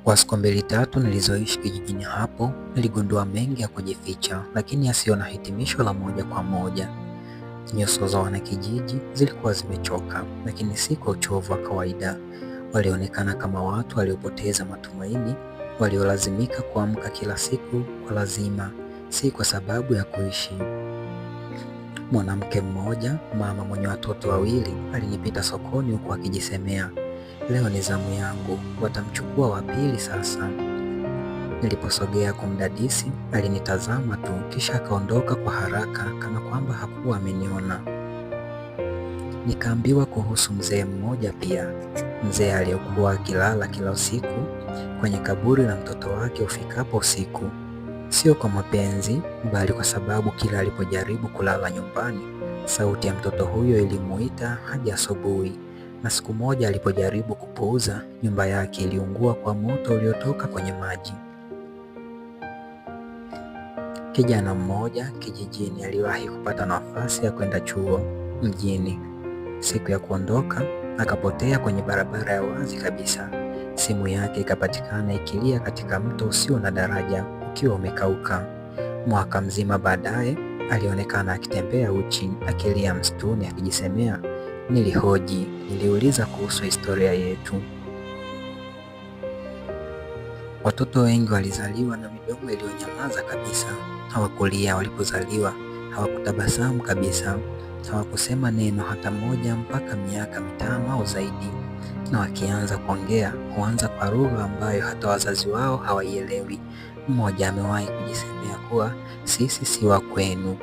Kwa siku mbili tatu nilizoishi kijijini hapo, niligundua mengi ya kujificha, lakini yasiyo na hitimisho la moja kwa moja. Nyuso za wanakijiji zilikuwa zimechoka, lakini si kwa uchovu wa kawaida. Walionekana kama watu waliopoteza matumaini, waliolazimika kuamka kila siku kwa lazima, si kwa sababu ya kuishi. Mwanamke mmoja, mama mwenye watoto wawili, alinipita sokoni huku akijisemea, leo ni zamu yangu, watamchukua wa pili sasa. Niliposogea kumdadisi, alinitazama tu kisha akaondoka kwa haraka kana kwamba hakuwa ameniona. Nikaambiwa kuhusu mzee mmoja pia, mzee aliyekuwa akilala kila usiku kwenye kaburi la mtoto wake ufikapo usiku, sio kwa mapenzi, bali kwa sababu kila alipojaribu kulala nyumbani, sauti ya mtoto huyo ilimuita hadi asubuhi. Na siku moja alipojaribu kupuuza, nyumba yake iliungua kwa moto uliotoka kwenye maji. Kijana mmoja kijijini aliwahi kupata nafasi ya kwenda chuo mjini. Siku ya kuondoka akapotea kwenye barabara ya wazi kabisa. Simu yake ikapatikana ikilia katika mto usio na daraja ukiwa umekauka. Mwaka mzima baadaye alionekana akitembea uchi akilia msituni akijisemea, nilihoji, niliuliza kuhusu historia yetu. Watoto wengi walizaliwa na midomo iliyonyamaza kabisa. Hawakulia walipozaliwa, hawakutabasamu kabisa, hawakusema neno hata moja mpaka miaka 5 au zaidi, na wakianza kuongea huanza kwa lugha ambayo hata wazazi wao hawaielewi. Mmoja amewahi kujisemea kuwa sisi si wa kwenu.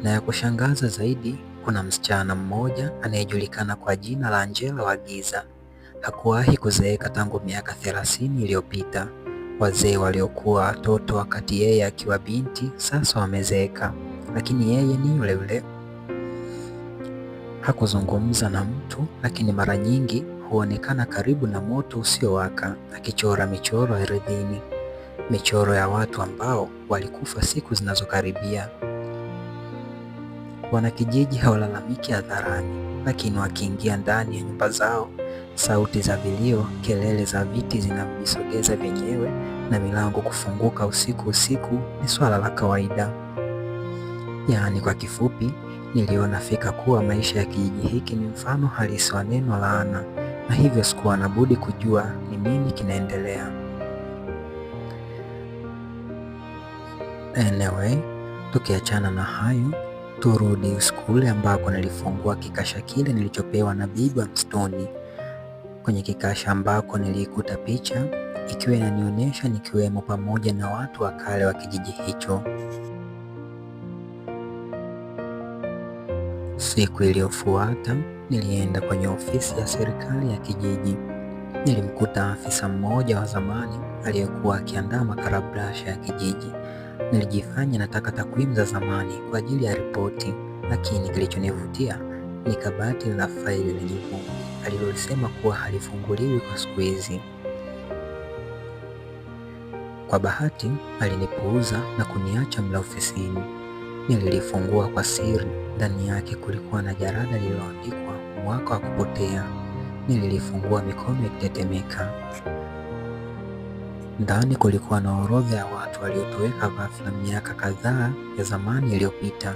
Na ya kushangaza zaidi, kuna msichana mmoja anayejulikana kwa jina la Angela wa Giza. Hakuwahi kuzeeka tangu miaka 30 iliyopita. Wazee waliokuwa watoto wakati yeye akiwa binti sasa wamezeeka, lakini yeye ni yule yule. Hakuzungumza na mtu, lakini mara nyingi huonekana karibu na moto usiowaka akichora michoro ardhini, michoro ya watu ambao walikufa siku zinazokaribia. Wanakijiji hawalalamiki hadharani, lakini wakiingia ndani ya nyumba zao, sauti za vilio, kelele za viti zinavyojisogeza vyenyewe na milango kufunguka usiku usiku ni swala la kawaida. Yaani, kwa kifupi, niliona fika kuwa maisha ya kijiji hiki ni mfano halisi wa neno laana, na hivyo sikuwa na budi kujua ni nini kinaendelea. Anyway, tukiachana na hayo, turudi usiku ule ambako nilifungua kikasha kile nilichopewa na bibi wa msituni. Kwenye kikasha ambako niliikuta picha ikiwa inanionyesha nikiwemo pamoja na watu wa kale wa kijiji hicho. Siku iliyofuata nilienda kwenye ofisi ya serikali ya kijiji. Nilimkuta afisa mmoja wa zamani aliyekuwa akiandaa makarabrasha ya kijiji. Nilijifanya nataka takwimu za zamani kwa ajili ya ripoti, lakini kilichonivutia ni kabati la faili lenye vumbi alilolisema kuwa halifunguliwi kwa siku hizi. Kwa bahati alinipuuza na kuniacha mla ofisini. Nililifungua kwa siri. Ndani yake kulikuwa na jarada lililoandikwa mwaka wa kupotea. Nililifungua mikono ikitetemeka. Ndani kulikuwa na orodha ya watu waliotoweka ghafla miaka kadhaa ya zamani iliyopita,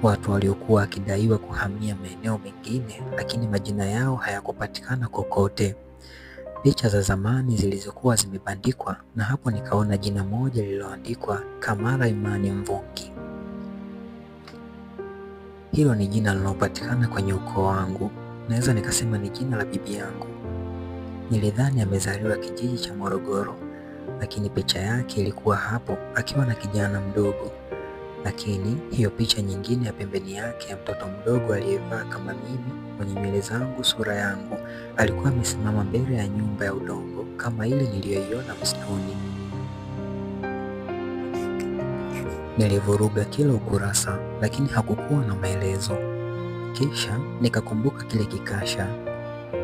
watu waliokuwa wakidaiwa kuhamia maeneo mengine, lakini majina yao hayakupatikana kokote. Picha za zamani zilizokuwa zimebandikwa, na hapo nikaona jina moja lililoandikwa Kamala Imani Mvungi. Hilo ni jina linalopatikana kwenye ukoo wangu, naweza nikasema ni jina la bibi yangu. Nilidhani amezaliwa kijiji cha Morogoro, lakini picha yake ilikuwa hapo akiwa na kijana mdogo. Lakini hiyo picha nyingine ya pembeni yake ya mtoto mdogo aliyevaa kama mimi, mwenye nywele zangu, sura yangu, alikuwa amesimama mbele ya nyumba ya udongo kama ile niliyoiona msituni. Nilivuruga kila ukurasa, lakini hakukuwa na maelezo. Kisha nikakumbuka kile kikasha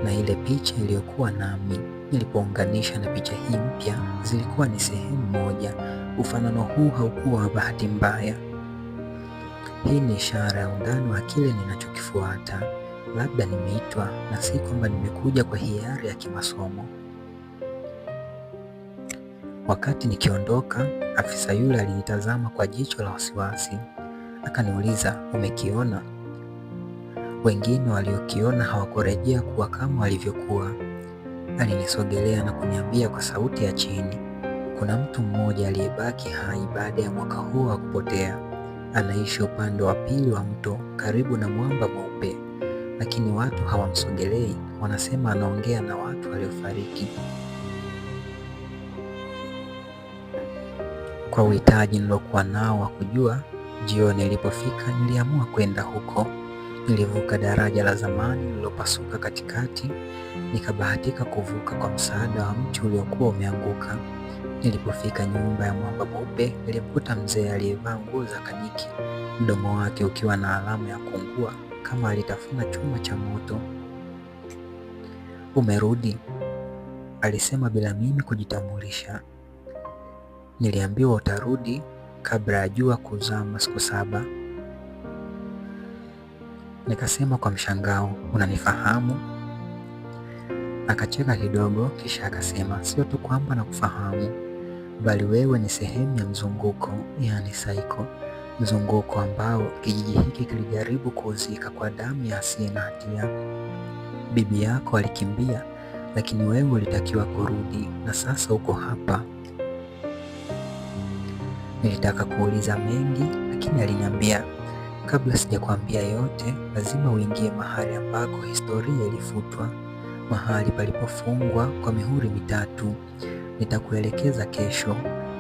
na ile picha iliyokuwa nami. Nilipounganisha na picha hii mpya, zilikuwa ni sehemu moja. Ufanano huu haukuwa wa bahati mbaya. Hii ni ishara ya undani wa kile ninachokifuata. Labda nimeitwa na si kwamba nimekuja kwa hiari ya kimasomo. Wakati nikiondoka, afisa yule alinitazama kwa jicho la wasiwasi. Akaniuliza, umekiona? Wengine waliokiona hawakurejea kuwa kama walivyokuwa. Alinisogelea na kuniambia kwa sauti ya chini, kuna mtu mmoja aliyebaki hai baada ya mwaka huo wa kupotea. Anaishi upande wa pili wa mto karibu na mwamba mweupe, lakini watu hawamsogelei, wanasema anaongea na watu waliofariki. Kwa uhitaji nilokuwa nao wa kujua, jioni ilipofika niliamua kwenda huko. Nilivuka daraja la zamani lililopasuka katikati, nikabahatika kuvuka kwa msaada wa mti uliokuwa umeanguka. Nilipofika nyumba ya mwamba mweupe, nilimkuta mzee aliyevaa nguo za kaniki, mdomo wake ukiwa na alama ya kuungua kama alitafuna chuma cha moto. Umerudi, alisema bila mimi kujitambulisha. Niliambiwa utarudi kabla ya jua kuzama siku 7. Nikasema kwa mshangao, unanifahamu? Akacheka kidogo, kisha akasema, sio tu kwamba nakufahamu, bali wewe ni sehemu ya mzunguko, yaani cycle, mzunguko ambao kijiji hiki kilijaribu kuuzika kwa damu ya asiye na hatia. Bibi yako alikimbia, lakini wewe ulitakiwa kurudi, na sasa uko hapa. Nilitaka kuuliza mengi, lakini aliniambia, kabla sijakwambia yote, lazima uingie mahali ambako historia ilifutwa, mahali palipofungwa kwa mihuri mitatu. Nitakuelekeza kesho,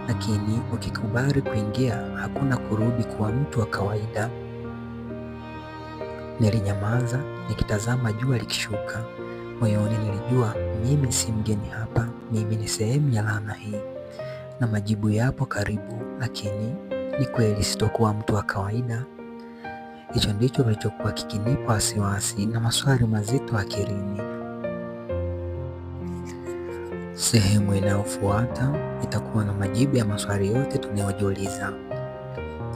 lakini ukikubali kuingia, hakuna kurudi kuwa mtu wa kawaida. Nilinyamaza nikitazama jua likishuka. Moyoni nilijua mimi si mgeni hapa, mimi ni sehemu ya laana hii, na majibu yapo karibu, lakini ni kweli sitokuwa mtu wa kawaida. Hicho ndicho kilichokuwa kikinipa wasiwasi na maswali mazito akilini. Sehemu inayofuata itakuwa na majibu ya maswali yote tunayojiuliza.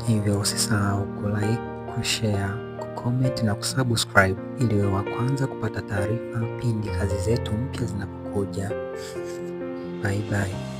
Hivyo usisahau kulike, kushare, kucomment na kusubscribe ili uwe wa kwanza kupata taarifa pindi kazi zetu mpya zinapokuja. Bye bye.